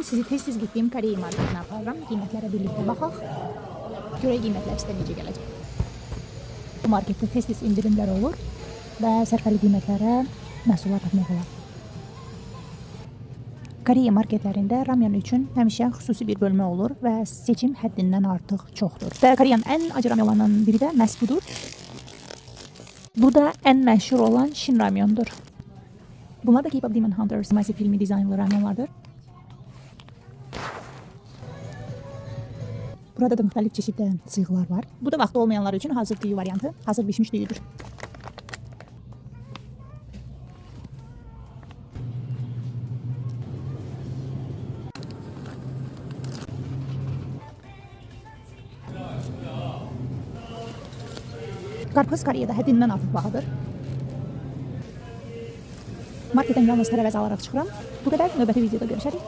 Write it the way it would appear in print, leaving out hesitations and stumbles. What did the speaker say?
Bugün sizi tez-tez getdiyim Koreya marketinə aparıram. Qiymətlərə birlikdə baxaq. Görək qiymətlər sizə necə gələcək. Bu marketdə tez-tez endirimlər olur və sərfəli qiymətlərə məhsullar tapmaq olar. Koreya marketlərində ramyon üçün həmişə xüsusi bir bölmə olur və seçim həddindən artıq çoxdur. Və Koreyanın ən acı ramyonlarından biri də məhz budur. Bu da ən məşhur olan Shin ramyondur. Bunlar da K-pop Demon Hunters Massive filmi dizaynlı ramyonlardır. Burada da müxtəlif çeşiddə sıyıqlar var. Bu da vaxtı olmayanlar üçün hazır düyü variantı, hazır bişmiş düyüdür. Qarpız Koreyada həddindən artıq bahadır. Marketdən yalnız tərəvəz alaraq çıxıram. Bu qədər. Növbəti videoda görüşərik.